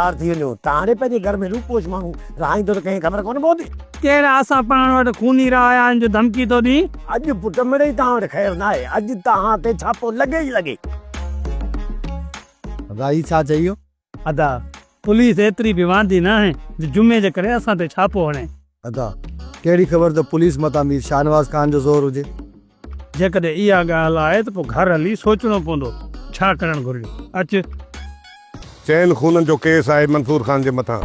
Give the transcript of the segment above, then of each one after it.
هوشيار ٿي وڃو. تان هاڻي پنهنجي گهر ۾ روپوش ماڻهو رهائيندو ته ڪنهن کي خبر ڪونه پوندي. ڪهڙا اسان پاڻ وٽ خوني رهايا آهن جو ڌمڪي ٿو ڏين. اڄ پٽ مڙئي توهان وٽ خير ناهي. اڄ توهان تي ڇاپو لڳي ئي لڳي. ادا هي ڇا چئي ويو؟ ادا پوليس ايتري به واندي ناهي جو جمعي جي ڪري اسان تي ڇاپو هڻي. ادا ڪهڙي خبر ته پوليس متان مير شاهنواز خان جو زور هجي. جيڪڏهن اها ڳالهه آهي ته پوء گهر هلي سوچڻو پوندو ڇا ڪرڻ گهرجي. اچ. چئن خونن جو ڪيس آهي منصور خان جي مٿان.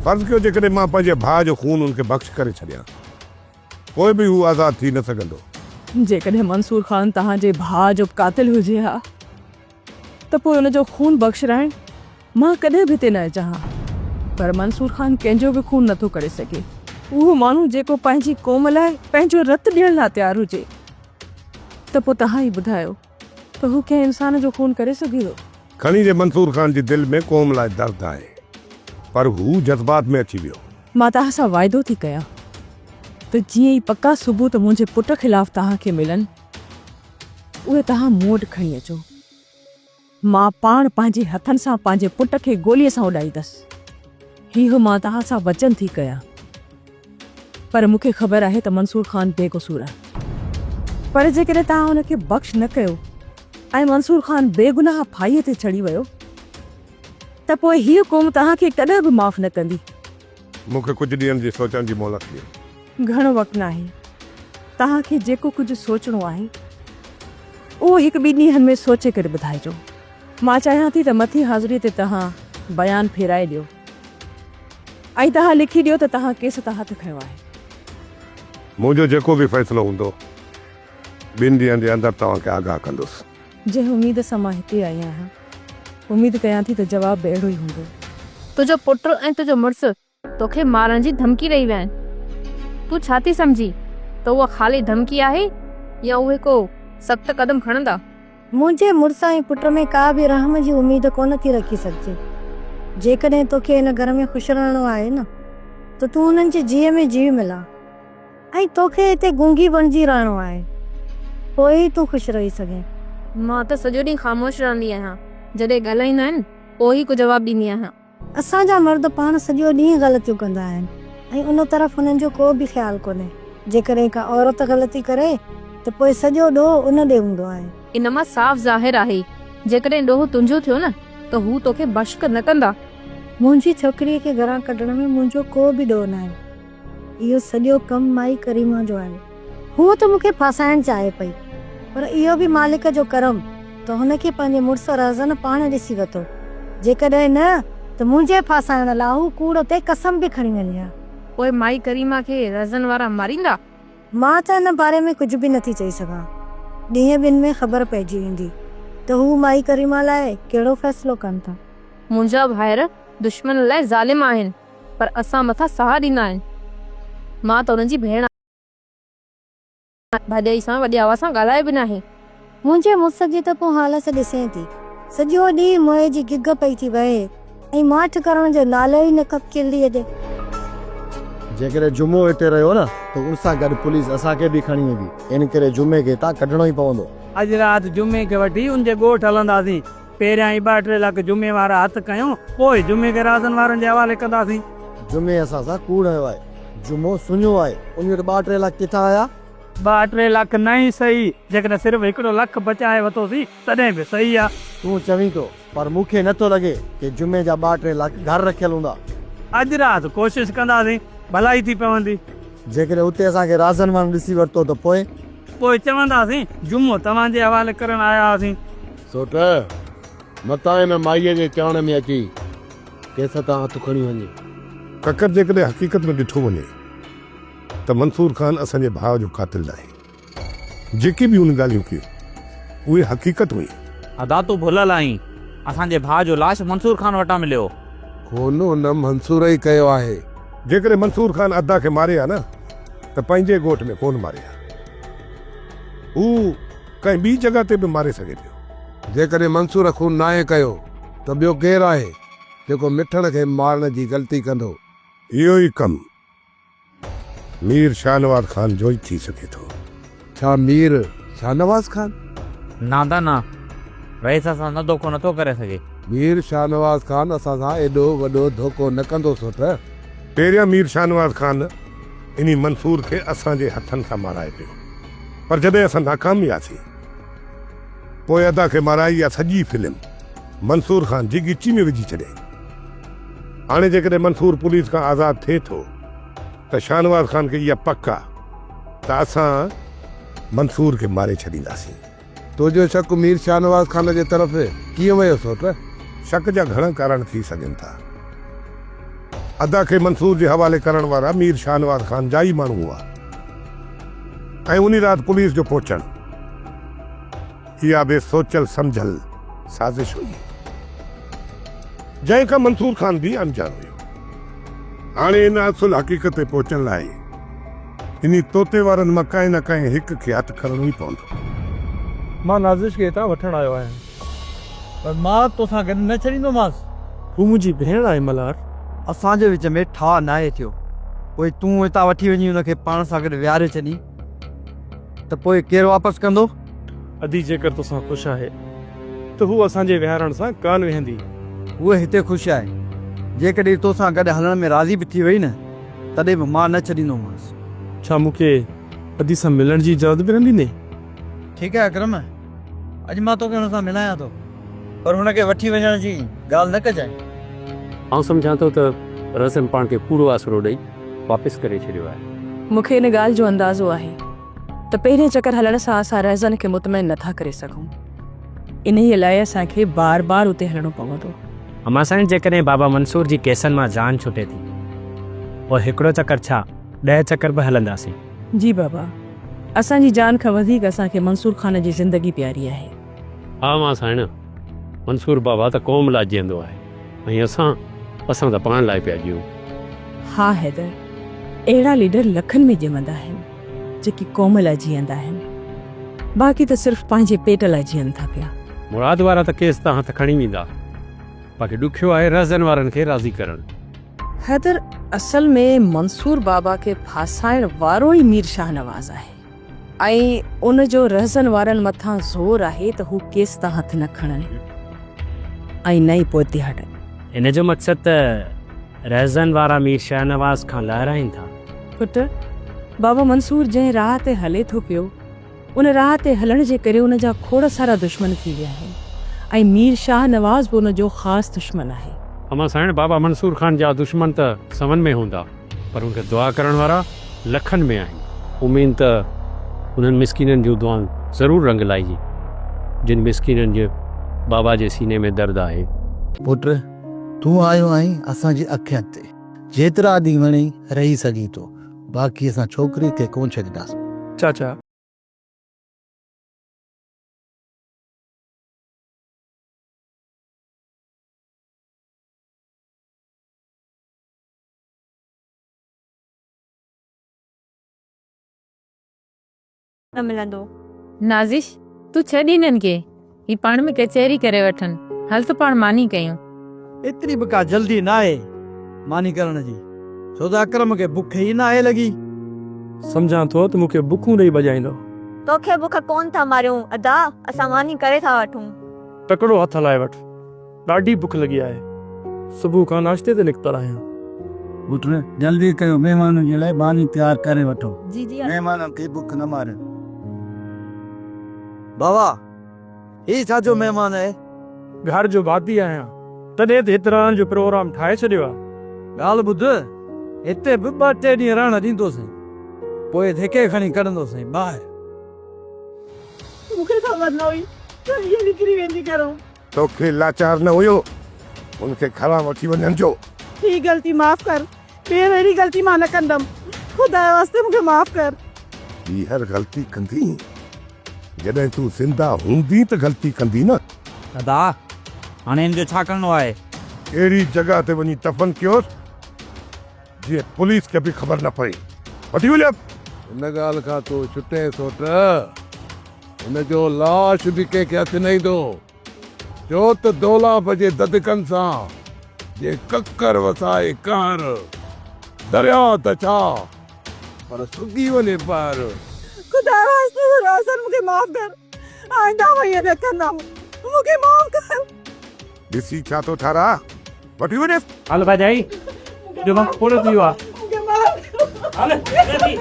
فرض ڪيو جيڪڏهن مان پنهنجي ڀاء جو خون ان کي بخش ڪري ڇڏيان پوء به هو آزاد ٿي نه سگهندو. جيڪڏهن منصور خان توهان جي ڀاء جو قاتل هجي ها ته پوء ان جو خون بخشرائڻ مان ڪڏهن به هتي نه اچان ها. پر منصور خان ڪنهن جو به خون نٿو ڪري سگهي. اهو ماڻهو جيڪو پنهنجي قوم لاء پنهنجو رت ڏيڻ لاء تيار هجي ته پوء توهان ئي ٻڌايو ته هو ڪنهن انسان جو خون ڪري سگهي ٿو؟ کڻي جي منصور خان جي دل ۾ قوم لاء درد آهي پر هو جذبات ۾ اچي ويو. مان توهان سان واعدو ٿي ڪيان ته جيئن ئي پڪا ثبوت منهنجي پٽ خلاف توهان کي ملن اهي توهان مون وٽ کڻي اچو. مان پاڻ پنهنجي هٿن سان پنهنجي پٽ کي گوليء سان اڏائيندس. هيء مان توهان سان وچن ٿي ڪيان. پر مون کي خبر آهي ته منصور خان بي قصور آهي. پر جيڪڏهن توهان هن کي بخش نه ڪيو ۽ منصور خان بيگناهه ڦاهيء تي چڙهي ويو ته پوء هيء قوم توهان کي ڪڏهن به معاف نه ڪندي. مون کي ڪجهه ڏينهن جي سوچڻ جي مهلت ڏيو. گهڻو وقت ناهي. توهان کي جيڪو ڪجهه سوچڻو آهي، اهو هڪ ٻن ڏينهن ۾ سوچي ڪري ٻڌائجو. مان چاهيان ٿي ته مٿين حاضريء تي توهان بيان ڦيرائي ڏيو ۽ توهان لکي ڏيو ته توهان ڪيس تان هٿ کنيو آهي. منهنجو جيڪو به فيصلو هوندو، ٻن ڏينهن جي اندر توهان کي آگاهه ڪندس. جنهن اميد سان مان هتي آئي آهيان، اميد ڪيان ٿي ته جواب به اهڙو ئي هوندو. تنهنجو پٽ ۽ تنهنجو مڙس توکي مارڻ جي ڌمڪي ڏئي ويا آهن. تون ڇا ٿي سمجهين ته اها خالي ڌمڪي آهي يا اهي ڪو سخت قدم کڻندا؟ منهنجي مڙس ۽ پٽ ۾ ڪا به رحم جي اميد ڪونه ٿي رکي سگهجي. جيڪڏهن توکي هن گهر ۾ خوش رهڻو آهي نه ته تون انهن جي جيء ۾ جيء ملاء ۽ توکي هتي گونگي بڻجي رهڻو آهي پوء ئي تون خوش رهي سگهين. مان ته سڄو ڏينهن خاموش رهندي آهيان. جڏهن ڳالهائيندا آهن پوء ئي ڪو جواب ڏيندي آهيان. اسان جا مرد پاڻ سڄو ڏينهن غلطيون ڪندا آهن ۽ ان طرف هنن جو ڪو به خيال ڪونهي. جيڪڏهن ڪا عورت غلطي ڪري ته پوء سڄو ڏوهه ان ڏي هوندو آهي. ان مان صاف ظاهر آهي، جيڪڏهن ڏوهه تنهنجو ٿيو نه ته هو توکي بخش نه ڪندا. منهنجي ڇوڪريء کي گهران ڪڍڻ ۾ منهنجو ڪو به ڏوهه ناهي. اهو سڄو ڪم مائي ڪريما جو آهي. هوء ته مون کي ڦاسائڻ چاهي پئي، پر اهو به مالڪ جو ڪرم ته هن کي پنهنجي مڙس رهزن پاڻ ڏسي ورتو. جيڪڏهن نه ته منهنجي ڦاسائڻ لاء هو ڪوڙ تي قسم به کڻي وڃي ها. پوء مائي ڪريما کي رهزن وارا ماريندا؟ مان ته ان باري ۾ ڪجهه به نٿي چئي سگهان. ڏينهن ٻن ۾ خبر پئجي ويندي ته هو مائي ڪريما لاء ڪهڙو فيصلو ڪن ٿا. منهنجا ڀائر دشمن لاء ظالم آهن، پر اسان مٿان ساهه ڏيندا آهن. مان ته انهن جي ڀيڻ آهيان. ڀاڄائي سان وڏي آواز سان ڳالهايو به ناهي. منهنجي مڙس جي ته تون حالت ڏسين ٿي. سڄو ڏينهن موئي جي گگ پئي ٿي وهي ۽ ماٺ ڪرڻ جو نالو ئي نه ڪڪليء ڏي. جيڪڏهن جمعو هتي رهيو نه ته ان سان گڏ پوليس اسان کي به کڻي ويندي. ان ڪري جمعي کي هتان ڪڍڻو ئي پوندو. اڄ رات جمعي کي وٺي ان جي ڳوٺ هلنداسين. پهريان ئي ٻه ٽي لک جمعي وارا هٿ ڪيون، پوء جمعي کي رازن وارن جي حوالي ڪنداسين. جمعي اسان سان ڪوڙ هنيو آهي. جمعو سڃو آهي. ان وٽ ٻه ٽي لک ڪٿان آيا؟ ٻه ٽي لک نه ئي سهي، جيڪڏهن صرف هڪڙو لک بچائي وتوسين، تڏهن به صحيح آ. تون چوين ٿو، پر مون کي نه ٿو لڳي ڪي جمعي جا ٻه ٽي لک گهر رکيل هوندا. اڄ رات ڪوشش ڪنداسين، ڀلائي ٿي پوندي. جيڪڏهن اتي اسان کي رازن وارن ڏسي ورتو ته پوء؟ پوء چونداسين، جمعو توهان جي حوالي ڪرڻ آيا هئاسين. سوٽ، متان هن مائيء جي چوڻ ۾ اچي ڪيس تان هٿ کڻي وڃي. ڪڪر جيڪڏهن حقيقت ۾ ڏٺو وڃي ته منصور خان اسان جي ڀاء جو قاتل ناهي. جيڪي به هن ڳالهيون ڪيون اهي حقيقت هيون. ادا تون ڀليل آهين. اسان جي ڀاء جو لاش منصور خان وٽان مليو. خون هن منصور ئي ڪيو آهي. جيڪڏهن منصور خان ادا کي ماري ها نه ته پنهنجي ڳوٺ ۾ ڪونه ماري ها. هو ڪنهن ٻي جڳهه تي به ماري سگهي پيو. جيڪڏهن منصور خون ناهي ڪيو ته ٻيو ڪير آهي جيڪو مٺڻ کي مارڻ جي غلطي ڪندو. اهو ئي ڪم مير شاهنواز خان جو ئي ٿي سگهي ٿو. ڇا مير شاهنواز خان؟ نه ادا نه، رئيس اسان سان دوکو نٿو ڪري سگهي. مير شاهنواز خان اسان سان ايڏو وڏو ڌوڪو نه ڪندو سوٽ. پهريان مير شاهنواز خان انهي منصور کي اسان جي هٿن سان مارائي پيو پر جڏهن اسان ناڪام وياسين پوء ادا کي مارائي اها سڄي فلم منصور خان جي ڳچي ۾ وجهي ڇڏيائين. هاڻي جيڪڏهن منصور پوليس کان آزاد ٿئي ٿو ته شاهنواز خان کي اها پڪ آ ته اسان منصور کي ماري ڇڏينداسين. تنهنجو شڪ مير شاهنواز خان جي طرف ڪيئن ويو سوٽ؟ شڪ جا گهڻا ڪارڻ ٿي سگهن ٿا. ادا کي منصور جي حوالي ڪرڻ وارا مير شاهنواز خان جا ئي ماڻهو هئا ۽ انهي رات پوليس جو پهچڻ اها به سوچيل سمجهيل سازش هئي، جنهن کان منصور خان به اڻڄاڻ هيو. هاڻي ان اصل حقيقت تي پهچڻ لاء انهي طوطي وارن مان ڪنهن نه ڪنهن هڪ کي هٿ کڻڻو ئي پوندو. مان نازش کي هتان وٺڻ آيو آهيان. پر مان توسان گڏ نه ڇڏيندومانس. هو منهنجي ڀيڻ آهي ملهار. اسان جي وچ ۾ ٺاهه ناهي ٿيو. پوء تون هتان وٺي وڃي ان کي پاڻ سان گڏ ويهاري ڇڏين ته پوء ڪير واپس ڪندو؟ ادي جيڪر توسان خوش آهي ته هوء اسان جي ويهارڻ سان ڪانه ويهندي. هوء هتي خوش آهي. جيڪڏهن توسان گڏ هلڻ ۾ راضي به ٿي وئي نه تڏهن به مان نه ڇڏيندومانس. ڇا مون کي ادي سان ملڻ جي اجازت به نه ڏيندين؟ ٺيڪ آهي اڪرم، اڄ مان توکي هن سان ملايان ٿو، پر هن کي وٺي وڃڻ جي ڳالهه نه ڪجانء. آئون سمجهان ٿو ته رزن پاڻ کي ڪوڙو آسرو ڏئي واپس ڪري ڇڏيو آهي. مون کي ان ڳالهه جو اندازو آهي ته پهرين چڪر هلڻ سان اسان رهزن کي مطمئن نٿا ڪري سگهون. انهيء لاء اسان کي بار بار اتي هلڻو پوندو. امان سائين جيڪڏهن بابا منصور جي ڪيسن مان جان ڇٽي ٿي پوء هڪڙو چڪر ڇا ڏهه چڪر به هلنداسين. جي بابا اسان جي جان کان وڌيڪ اسان کي منصور خان جي زندگي پياري آهي. ها امان سائڻ منصور بابا ته قوم لاء جيئندو آهي ۽ اسان اسان ته پاڻ لاء پيا جيئون. ها حيدر اهڙا ليڊر لکن ۾ ڄمندا آهن جيڪي قوم لاء جيئندا آهن باقي ته صرف پنهنجي پيٽ لاء جيئن ٿا پيا. مراد وارا ته ڪيس تان هٿ کڻي ويندا باقي ڏکيو آهي رهزن وارن کي راضي ڪرڻ. حيدر اصل ۾ منصور بابا کي ڦاسائڻ وارو ئي مير شاهنواز آهي ۽ ان جو رهزن وارن مٿان زور آهي ته هو ڪيس تان هٿ نه کڻن ۽ نه ئي پوئتي هٽن. ان جو مقصد ته رهزن وارا مير شاهنواز کان لهرائين ٿا. پٽ، بابا منصور جنهن راهه تي هلي ٿو پيو، ان راهه تي هلڻ جي ڪري ان جا کوڙ سارا دشمن ٿي ويا آهن ۽ مير شاهنواز به ان جو خاص دشمن آهي. امان سائڻ، بابا منصور خان جا دشمن ته سون ۾ هوندا، پر ان کي دعا ڪرڻ وارا لکن ۾ آهن. اميد ته انهن مسڪينن جون دعائون ضرور رنگ لائجي، جن مسڪينن جي بابا جي سيني ۾ درد آهي. پٽ، تون آيو آهين اسان جي اکين تي. جيترا ڏينهن وڻئي رهي سگهين ٿو، باقي اسان ڇوڪري کي ڪونه ڇڏينداسون. چاچا! نه ملندو. نازش، تون ڇڏ هنن کي، هي پاڻ ۾ ڪچهري ڪري وٺن، هل ته پاڻ ماني ڪيون. ايتري به ڪا جلدي ناهي ماني ڪرڻ جي، ڇو ته اڪرم کي بک ئي ناهي لڳي. سمجهان ٿو ته مون کي بکون ڏئي ڀڄائيندؤ. توکي بک ڪونه ٿا ماريون ادا، اسان ماني ڪري ٿا وٺون. تڪڙو هٿ هلائي وٺ، ڏاڍي بک لڳي آهي. صبح کان ناشتي تي نڪتل آهيان. پٽ، جلدي ڪيو مهمانن جي لاء ماني تيار ڪري وٺو. مهمانن کي بک نه ماريو. بابا، هي ڇا جو مهمان آهي؟ گهر جو ڀاتي آهيان، تڏهن ته هت رهڻ جو پروگرام ٺاهي ڇڏيو آهي. ڳالهه ٻڌ، هتي به ٻه ٽي ڏينهن رهڻ ڏيندوسين، پوء ڌڪي کڻي ڪڍندوسين ٻاهر. مون کي خبر نه هئي ته هيء نڪري ويندي گهرئون. توکي لاچار نه هيو هن کي گهران وٺي وڃڻ جو. هي غلطي معاف ڪر، ٻيهر اهڙي غلطي مان نه ڪندم، خدا جي واسطي مون کي معاف ڪر. ٻيهر غلطي ڪندين؟ جڏهن تون زنده هوندين ته غلطي ڪندين نه. ادا، هاڻي هن جو ڇا ڪرڻو آهي؟ اهڙي جڳهه تي وڃي دفن ڪيوس جيئن پوليس کي به خبر نه پئي. وٺي وڃ. ان ڳالهه کان تون ڇٽين سوٽ. هن جو لاش به ڪنهن کي هٿ نه ايندو، ڇو ته دولاب جي ددڪن سان جي ڪڪر وسائي قهر، درياء ته ڇا پر سڪي وڃي پهر. خدا واسطي روشن مون کي معاف ڪر، آئنده آئون ائين نه ڪندم، مون کي معاف ڪر. ڏسي ڇا ٿو ٺهراء وٺي وڃيس. هل ڀاڄائي، تنهنجو وقت پورو ٿي ويو آهي. هل ٿي.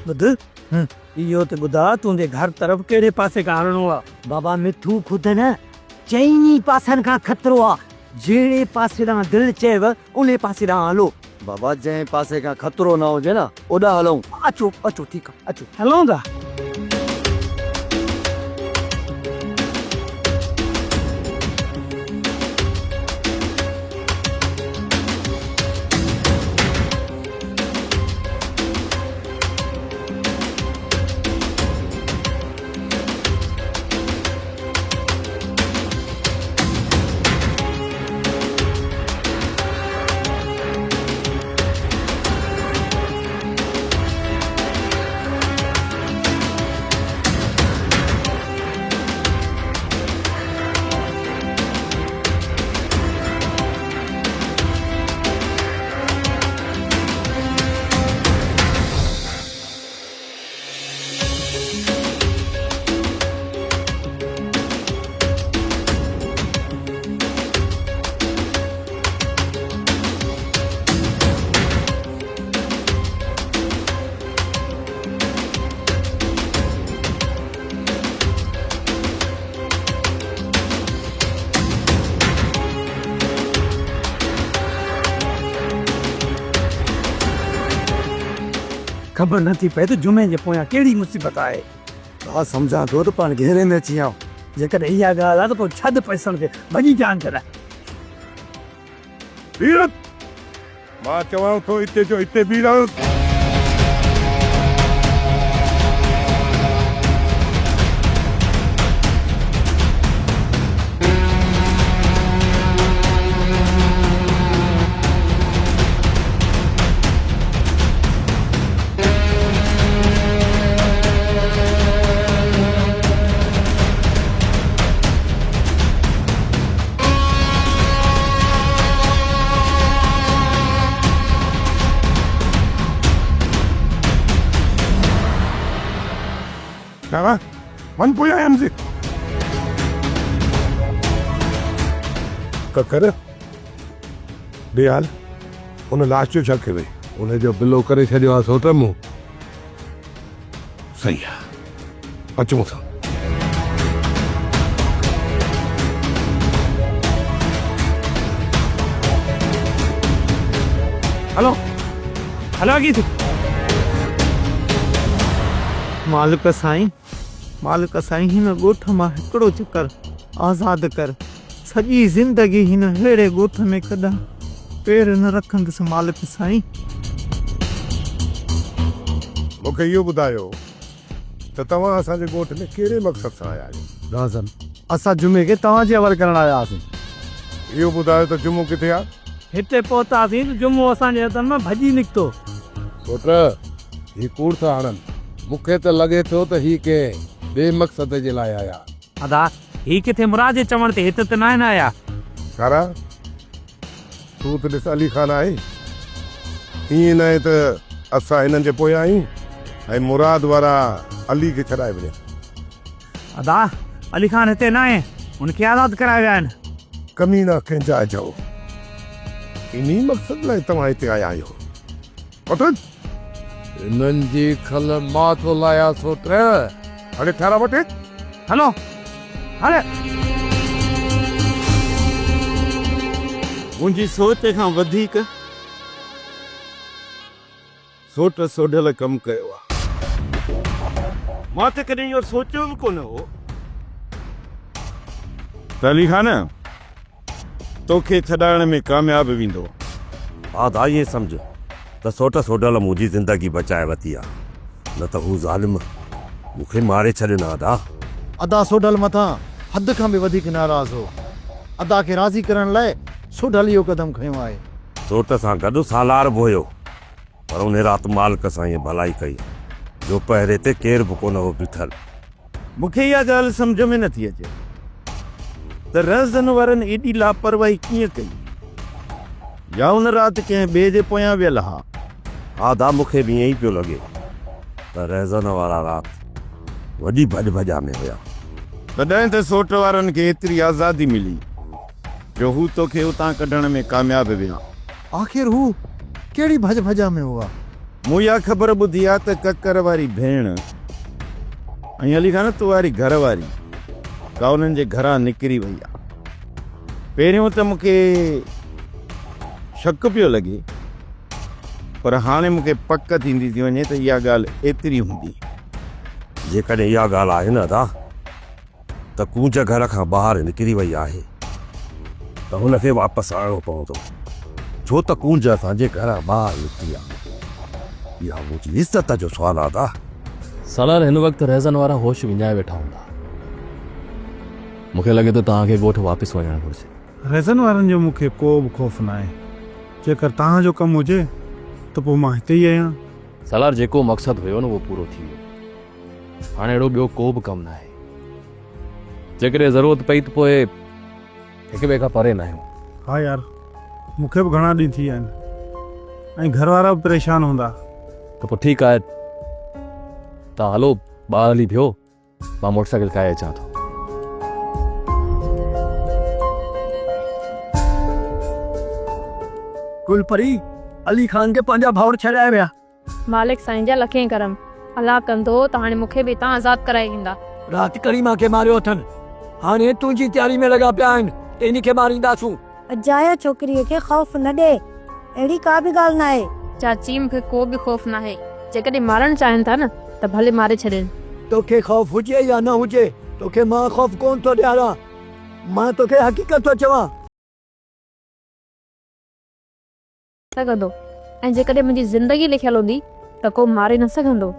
ٻڌ، اهو ته ٻڌاء تنهنجي گهر طرف ڪهڙي پاسي کان هلڻو آ؟ بابا مٺو خود نه چئني پاسن کان خطرو آ، جهڙي پاسي ڏانهن دل چئيو انهي پاسي ڏانهن هلو. بابا جنهن پاسي کان خطرو نه هجي نه اوڏانهن هلون. اچو اچو ٺيڪ آ اچو. هلون ٿا. خبر نه ٿي پئي ته جمعي جي پويان ڪهڙي مصيبت آهي. ڀاء سمجهان ٿو ته پاڻ گهيري ۾ اچي ويا آهيون. جيڪڏهن اها ڳالهه آهي ته پوء ڇڏ پئسن کي ڀڄي جان ڇڏاء. بيهه! مان چوان ٿو اتي جو اتي بيهه رهه. ڪارا وڃ پويان ايم سي. ڪڪر ڏي حال ان لاش جو ڇا ڪيوئي؟ ان جو بلو ڪري ڇڏيو آ سوٽ مون. صحيح آ اچ مون سان. هلو هلو اڳي ٿي. مالڪ سائين مالڪ سائين هن ڳوٺ مان هڪڙو چڪر آزاد ڪر. سڄي زندگي هن ههڙي ڳوٺ ۾ ڪڏهن پير نه رکندس مالڪ سائين. مون کي اهو ٻڌايو ته توهان اسان جي ڳوٺ ۾ ڪهڙي مقصد سان آيا آهيو؟ رازن، اسان جمعي کي توهان جي حوالي ڪرڻ آيا هئاسين. اهو ٻڌايو ته جمعو ڪٿي آهي؟ هتي پهتاسين ته جمعو اسان جي هٿن مان ڀڄي نڪتو. سوٽ، هي ڪوڙ ٿا هڻن. مون کي ته لڳي ٿو ته هي ڪنهن ٻئي مقصد جي لاء آيا. ادا، هي ڪٿي مراد جي چوڻ تي هت ته ناهن آيا. ڪارا، تون ته ڏس علي خان آهي. ائين ناهي ته اسان هنن جي پويان آهيون ۽ مراد وارا علي کي ڇڏائي وڃن. ادا، علي خان هتي ناهي، هن کي آزاد ڪرايا ويا آهن. ڪمينا ڪنهن جاء جا هو. انهي مقصد لاء توهان هتي آيا آهيو. وٺ. هنن جي کل مان ٿو لاهيان سوٽ. هلي ٺهراء وٺ. هلو هل. منهنجي سوچ کان وڌيڪ سوٽ سوڍل ڪم ڪيو آ. مان ته ڪڏهن اهو سوچيو به ڪونه هو. ته علي خان توکي ڇڏائڻ ۾ ڪامياب ويندو. ادا ائين سمجهه ته سوٽ سوڍل منهنجي زندگي بچائي ورتي آ، نه ته هو ظالم مون کي ماري ڇڏين ها ادا. ادا سوڍل مٿان حد کان به وڌيڪ ناراض هو. ادا کي راضي ڪرڻ لاء سوڍل اهو قدم کنيو آهي. سوٽ سان گڏ سالار به هيو، پر انهي رات مالڪ سائينء ڀلائي ڪئي جو پهري تي ڪير به ڪونه هو بيٺل. مون کي اها ڳالهه سمجهه ۾ نٿي اچي ته رهزن وارن ايڏي لاپرواهي ڪيئن ڪئي. يا ان رات ڪنهن ٻئي جي پويان ويل ها. ها ادا مون کي به ائين ئي پيو لڳي ته رهزن وارا رات وڏي ڀڄ ڀڄان ۾ هيا. تڏهن ته سوٽ وارن کي ايتري آزادي ملي جو هو توکي اتان ڪڍڻ ۾ ڪامياب ويا. آخر هو ڪهڙي ڀڄ ڀڄان ۾ هئا؟ مون اها خبر ٻڌي آ ته ڪڪر واري ڀيڻ ۽ علي خان تو واري گهر واري ڪا انهن جي گهران نڪري وئي آ. پهريون ته مون کي شڪ پيو لڳي پر هاڻي مون کي پڪ ٿيندي ٿي وڃي ته اها ڳالهه ايتري هوندي. جيڪڏهن اها ڳالهه آهي نه ادا ته ڪونج گهر کان ٻاهر نڪري وئي آهي ته هن کي واپس آڻڻو پوندو ڇو ته ڪونج اسان جي گهران ٻاهر نڪتي آهي. اها منهنجي عزت جو سوال آهي ادا. سالار هن وقت رهزن وارا هوش وڃائي ويٺا هوندا. مون کي لڳي ٿو توهان کي ڳوٺ واپس وڃڻ گهرجي. رهزن وارن جو مون کي ڪو به خوف ناهي. جيڪر توهان جو ڪم هجي ته پوء مان هتي ئي آهيان. سالار جيڪو مقصد هيو نه اهو پورو ٿي ويو. هاڻي اهڙو ٻيو ڪو به ڪم ناهي. جيڪڏهن ضرورت پئي ته پوء هڪ ٻئي کان پري ناهيون. ها يار مون کي به گهڻا ڏينهن ٿي ويا آهن ۽ گهر وارا به پريشان هوندا. ته پوء ٺيڪ آهي توهان هلو ٻاهر هلي بيهو. مان موٽر سائيڪل ڪاهي اچان ٿو. گل پري، علي خان کي پنهنجا ڀائر ڇڏائي ويا. مالڪ سائين جا لکين ڪرم. الله ڪندو ته هاڻي مون کي به هتان آزاد ڪرائي ڏيندا. رات ڪريما کي ماريو اٿن. هاڻي تنهنجي تياري ۾ لڳا پيا آهن ته ان کي مارينداسون. اجايو ڇوڪريء کي خوف نه ڏي. اهڙي ڪا به ڳالهه ناهي. چاچي مون کي ڪو به خوف ناهي. جيڪڏهن مارڻ چاهين ٿا نه ته ڀلي ماري ڇڏين. توکي خوف هجي يا نه هجي، توکي مان خوف ڪونه ٿو ڏياران. مان توکي حقيقت ٿو چوان. سگهندو ۽ جيڪڏهن منهنجي زندگي لکيل هوندي ته ڪو ماري نه سگهندو.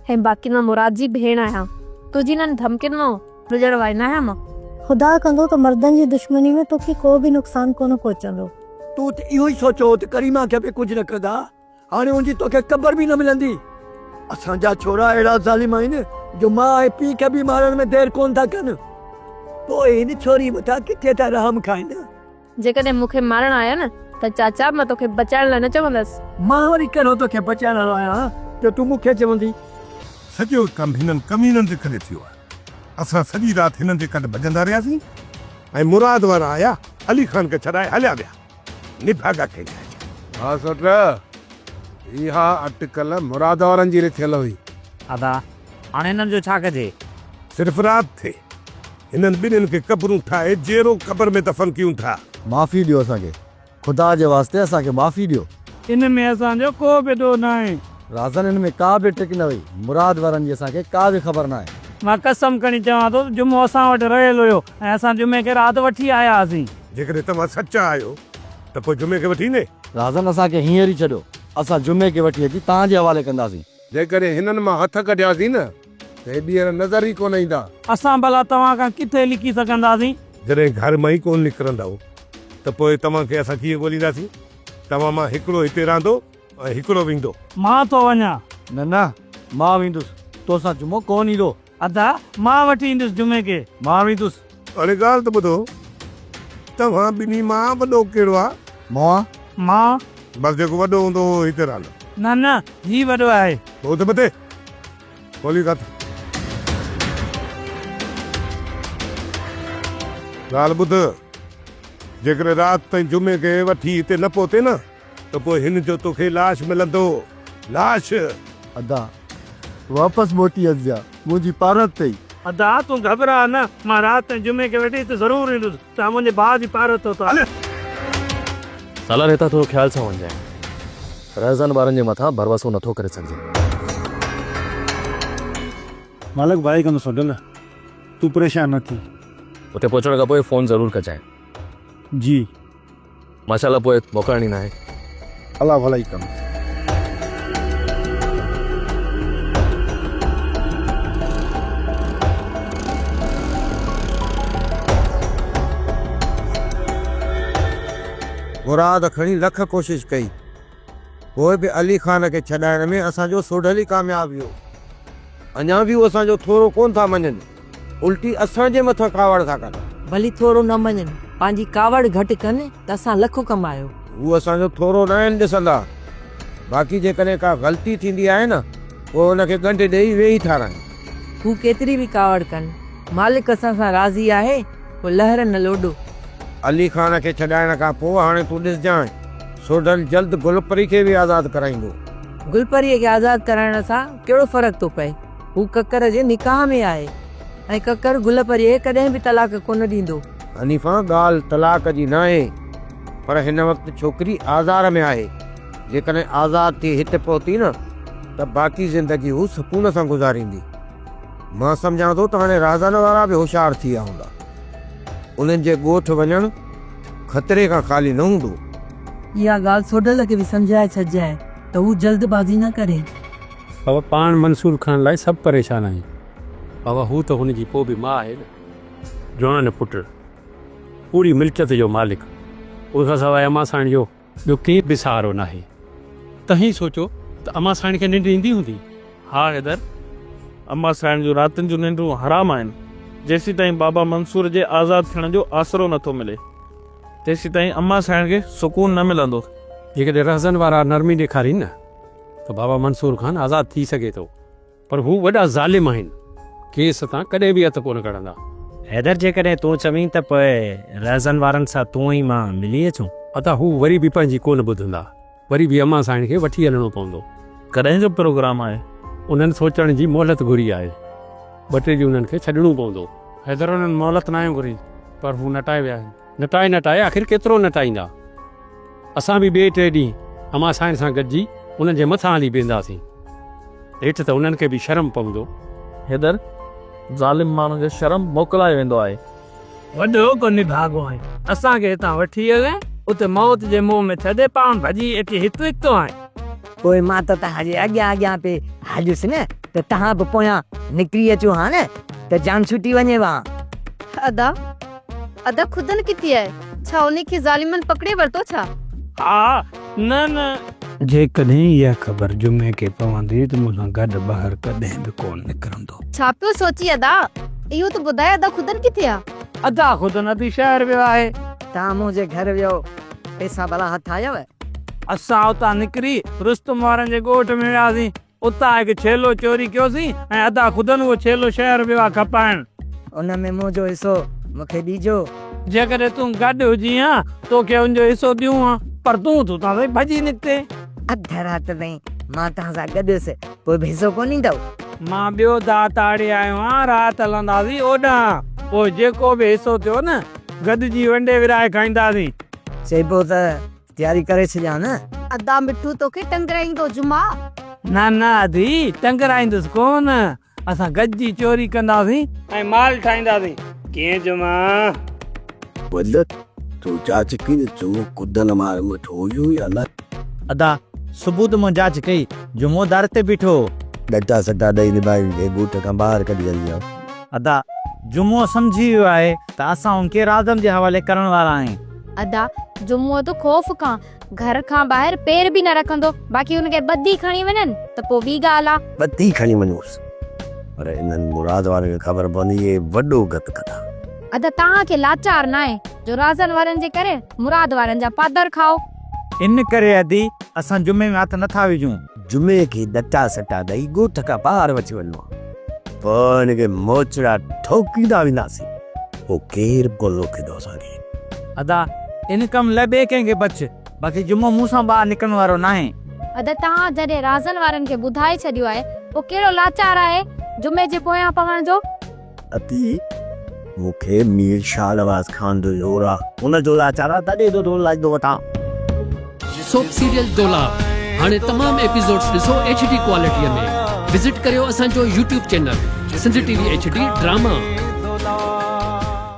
۽ باقي مان مراد جي ڀيڻ آهيان. تنهنجي انهن ڌمڪين مان ڊڄڻ واري ناهيان مان. خدا ڪندو ته مردن جي دشمني ۾ توکي ڪو به نقصان ڪونه پهچندو. تون ته اهو ئي سوچيو هو ته ڪريما کي به ڪجهه نه ڪندا. هاڻي ان جي توکي قبر به نه ملندي. اسان جا ڇورا اهڙا ظالم آهن جو ماء ۽ پيء کي به مارڻ ۾ دير ڪونه ٿا ڪن. پوء هن ڇوري مٿان ڪٿي ٿا رحم کائن. جيڪڏهن مون کي مارڻ آيا نه ته چاچا مان توکي بچائڻ لاء نه چوندس. مان وري ڪهڙو توکي بچائڻ وارو آهيان جو تون مون کي چوندين. سڄو ڪم هنن ڪمينن جي ڪري ٿيو آهي. اسان سڄي رات هنن جي ڪڍ ڀڄندا رهياسين ۽ مراد وارا آيا علي خان کي ڇڏائي هليا ويا. نڀاڳا ڪنهن جا جا. ها سوٽ، اها اٽڪل مراد وارن جي رٿيل هئي. ادا، هاڻي هنن جو ڇا ڪجي؟ صرف رات ٿئي، هنن ٻنهين کي قبرون ٺاهي جيئرو قبر ۾ دفن ڪيون ٿا. معافي ڏيو اسان کي، خدا جي واسطي اسان کي معافي ڏيو. ان ۾ اسان جو ڪو به ڏوهه ناهي. رازن ان ۾ ڪا به ٽڪ نه هئي. مراد وارن جي اسان کي ڪا به خبر ناهي. مان قسم کڻي چوان ٿو ته جمعو اسان وٽ رهيل هيو ۽ اسان جمعي کي رات وٺي آيا هئاسين. جيڪڏهن توهان سچا آهيو ته پوء جمعي کي وٺي ايندين؟ رازن اسان کي هينئر ئي ڇڏيو. اسان جمعي کي وٺي اچي توهان جي حوالي ڪنداسين. جيڪڏهن هنن مان هٿ ڪڍياسين نه ته هي ٻيهر نظر ئي ڪونه ايندا. اسان ڀلا توهان کان ڪٿي لڪي سگهنداسين؟ جڏهن گهر مان ئي ڪونه نڪرندؤ ته پوء توهان کي اسان ڪيئن ڳولينداسين؟ توهان مان هڪڙو هتي رهندو ۽ هڪڙو ويندو. مان ٿو وڃان. نه نه، مان ويندس. توسان جمعو ڪونه ايندو. ادا، مان وٺي ايندس جمعي کي. مان ويندس. هاڻي ڳالهه ته ٻڌو، توهان ٻنهي مان وڏو ڪهڙو آ؟ مان. مان. بس جيڪو وڏو هوندو اهو هتي رهندو. نه نه، هي وڏو آهي. پوء ته مٿي. کولي ڪٿ. ڳالهه ٻڌ، جيڪڏهن رات تائين جمعي کي وٺي هتي نه پهتين نه ته پوء هن جو توکي لاش ملندو، لاش! ادا، واپس موٽي اچجان، منهنجي پارت اٿئي. ادا، تون گهٻراء نه، مان رات تائين جمعي کي وٺي هتي ضرور ايندس. توهان منهنجي ڀاء جي پارت اٿو. هل! سالار هتان ٿورو خيال سان وڃجانء. رهزن وارن جي مٿان ڀروسو نٿو ڪري سگهجي. مالڪ ڀائي ڪندو سوڍل، تون پريشان نه ٿي. اتي پهچڻ کان پوء فون ضرور ڪجانء. جي. ماشاءالله پوء موڪلڻي ناهي. الله ڀلائي ڪندو. مراد کڻي لک ڪوشش ڪئي، پوء به علي خان کي ڇڏائڻ ۾ اسان جو سوڍل ئي ڪامياب ويو. اڃا به هو اسان جو ٿورو ڪونه ٿا مڃن، الٽي اسان جي مٿان ڪاوڙ ٿا ڪن. ڀلي ٿورو نه مڃن، پنهنجي ڪاوڙ گهٽ ڪن ته اسان لک ڪمايو. هو اسان جو ٿورو ناهن ڏسندا. باقي جيڪڏهن ڪا غلطي ٿيندي آهي نه، پوء ان کي ڳنڍ ڏيئي ويهي ٿا رهن. هو ڪيتري به ڪاوڙ ڪن، مالڪ اسان سان راضي آهي، پوء لهر نه لوڏو. علي خان کي ڇڏائڻ کان پوء هاڻي تون ڏسجانء، سوڍل جلد گل پري کي به آزاد ڪرائيندو. گل پريء کي آزاد ڪرائڻ سان ڪهڙو فرق ٿو پئي؟ هو ڪڪر جي نڪاح ۾ آهي ۽ ڪڪر گل پريء کي ڪڏهن به طلاق ڪونه ڏيندو. حنيفه، ڳالهه طلاق جي ناهي، پر هن وقت ڇوڪري آزار ۾ آهي. جيڪڏهن آزاد ٿي هت پهتي نه ته باقي زندگي هو سڪون سان گذاريندي. مان سمجهان ٿو ته هاڻي رازن وارا به هوشيار ٿي ويا هوندا. انهن جي ڳوٺ وڃڻ خطري کان خالي نه هوندو. اها ڳالهه سوڍل کي به سمجهائي ڇڏجانء ته هو جلد بازي نه ڪري. بابا پاڻ منصور خان لاء سڀ پريشان آهيون. بابا هو ته هن جي پوء به ماء آهي نه. جوان پٽ، پوري ملڪيت جو مالڪ، ان کان سواء امان سائڻ جو ٻيو ڪير به سهارو ناهي. توهين سوچو ته امان سائڻ کي ننڊ ايندي هوندي؟ ها حيدر، امان سائڻ جون راتين جون ننڊون حرام آهن. جيسيتائين بابا منصور جي آزاد ٿيڻ جو آسرو نٿو ملي، تيسيتائين امان سائڻ کي سڪون نه ملندو. جيڪڏهن رهزن وارا نرمي ڏيکارين نه ته بابا منصور خان آزاد ٿي سگهي ٿو. پر هو وڏا ظالم آهن، ڪيس تان ڪڏهن به هٿ ڪونه کڻندا. حيدر جيڪڏهن تون چوين ته پوء رهزن وارن سان تون ۽ مان ملي اچون. ادا هو وري به پنهنجي ڪونه ٻڌندا. وري به امان سائڻ کي وٺي هلڻو پوندو. ڪڏهن جو پروگرام آهي؟ انهن سوچڻ جي مهلت گهري آهي. ٻه ٽي ڏينهن انهن کي ڇڏڻو پوندو. حيدر انهن مهلت ناهي گهري، پر هو نٽائي ويا آهن. نٽائي نٽائي آخر ڪيترو نٽائيندا. اسان به ٻئي ٽئي ڏينهن امان سائڻ سان گڏجي انهن جي مٿان هلي بيهنداسين. هيٺ ته انهن کي به شرم پوندو. حيدر، ظالم ماڻهن جو شرم موڪلائي ويندو آهي. وڏو ڪو نڀاڳو آهين. اسان کي هتان وٺي هلين، اتي موت جي منهن ۾ ڇڏي پاڻ ڀڄي اچي هت نڪتو آهين. پوء مان ته توهان جي اڳيان اڳيان پئي هليس نه ته توهان به پويان نڪري اچو ها نه ته جان ڇٽي وڃيو ها. ادا، ادا خدن ڪٿي آهي؟ ڇا انهي کي ظالمن پڪڙي ورتو ڇا؟ ها، نه نه. جيڪڏهن اها خبر جمعي کي پوندي ته مون سان گڏ ٻاهر ڪڏهن به ڪونه نڪرندو. ڇا پيو سوچين ادا؟ اهو ته ٻڌاء ادا خدن ڪٿي آ؟ ادا خدن ادي شهر ويو آهي. توهان منهنجي گهر ويو، پئسا ڀلا هٿ آيو؟ اسان اتان نڪري رستم وارن جي ڳوٺ ۾ وياسين. اتان هڪ ڇيلو چوري ڪيوسين ۽ ادا خدن اهو ڇيلو شهر ويو آ کپائڻ. ان ۾ منهنجو حصو مون کي ڏيجو. جيڪڏهن تون گڏ هجين ها، توکي ان جو حصو ڏيون ها، پر تون ته اتان سائين ڀڄي نڪتين. اڌ رات تائين مان توهان سان گڏ هيس، پوء به حصو ڪونه ڏيندؤ؟ مان ٻيو داء تاڙي آيو آهيان، رات هلنداسين اوڏانهن، پوء جيڪو به حصو ٿيو نه، گڏجي ونڊي ورهائي کائينداسين. چئبو ته تياري ڪري ڇڏيان نه. ادا مٺو توکي ٽنگرائيندو جمعا. نه نه ادي ٽنگرائيندس ڪونه، اسان گڏجي چوري ڪنداسين ۽ مال ٺاهينداسين. ڪيئن جمعا؟ ولد تون جاچ ڪئي ته جمعو ڪدن مار مٺو هيو يا نه؟ ادا صبح ته مون جاچ ڪئي، جمعو در تي بيٺو هو. ڏٽا سٽا ڏئي نڀائي کي ڳوٺ کان ٻاهر ڪڍي هلي آ. ادا جمعو سمجهي ويو آهي ته اسان هن کي رازم جي حوالي ڪرڻ وارا آهيون. ادا جمعو ته خوف کان گهر کان ٻاهر پير به نه رکندو، باقي هن کي ٻڌي کڻي وڃن ته پوء ٻي ڳالهه آ. ٻڌي کڻي وڃوس، پر انهن مراد وارن کي خبر پوندي اهي وڏو گت ڪندا. ادا توهان کي لاچار ناهي جو رازن وارن جي ڪري مراد وارن جا پادر کائو. ان ڪري ادي اسان جمعي ۾ هٿ نٿا وجهون. جمعي کي ڏٽا سٽا ڏئي ڳوٺ کان ٻاهر وٺي وڃڻو آ. پوء هن کي موچڙا ٺوڪيندا وينداسين. پوء ڪير به ڪونه روڪيندو اسان کي. ادا ان ڪم لئه ٻئي ڪنهن کي بچ، باقي جمعو مون سان ٻاهر نڪرڻ وارو ناهي. ادا توهان جڏهن رازن وارن کي ٻڌائي ڇڏيو آهي، پوء ڪهڙو لاچار آهي جمعي جي پويان پوڻ جو. ادي مون کي مير شاهنواز خان جو زور آ، ان جو لاچار آ تڏهن ٿو ٿورو لاچندو وتان. سوپ سيريل دولاب هاڻي تمام ايپيسوڊز ڏسو ايڇ ڊي ڪوالٽي ۾ وزٽ ڪريو اسان جو YouTube channel Sindh T V H D drama.